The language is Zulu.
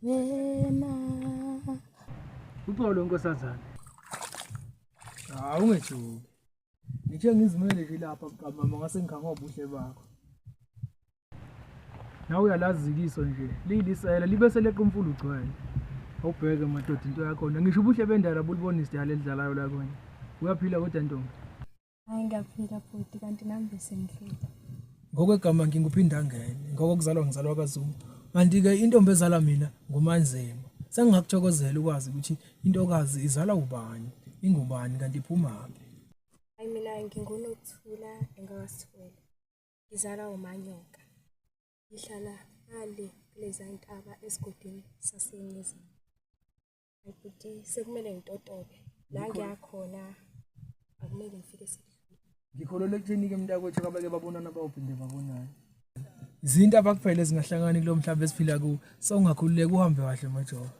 Wena. Uxolo nkosazana. Hawu ungethuki. Ngithe ngizimele nje lapha mkamama ngase ngikhangwa ubuhle bakho. Nawe uyalazi ikiso nje liyilisela libe seleqa umfula ugcwele. Awubheke madoda into yakhona ngisho ubuhle bendala bulibona isidala elidlalayo la kona. Uyaphila kodwa ntombi. Hayi ngiyaphila bhuti kanti nami bese ngihlupha. Ngokwegama nginguphindangene, ngokokuzalwa ngizalwa kaZuma. Kanti-ke intombi ezala mina nguManzima. Sengingakuthokozela ukwazi ukuthi intokazi izalwa ubani, ingubani kanti iphumaphi. Hayi mina nginguNokuthula engakasithole. Ngizalwa uManyoka. Ngihlala ngale kuleza ntaba esigodini saseNyezini. Hayi bhuti sekumele ngitotobe. La ngiyakhona akumele ngifike sekudlula. Ngikholelwa ekutheni-ke mntakwethu kabake babonana bawuphinde babonane. Izinto abakuphela ezingahlangani kulo mhlaba esiphila kuwo. So ungakhululeka uhambe kahle majoba.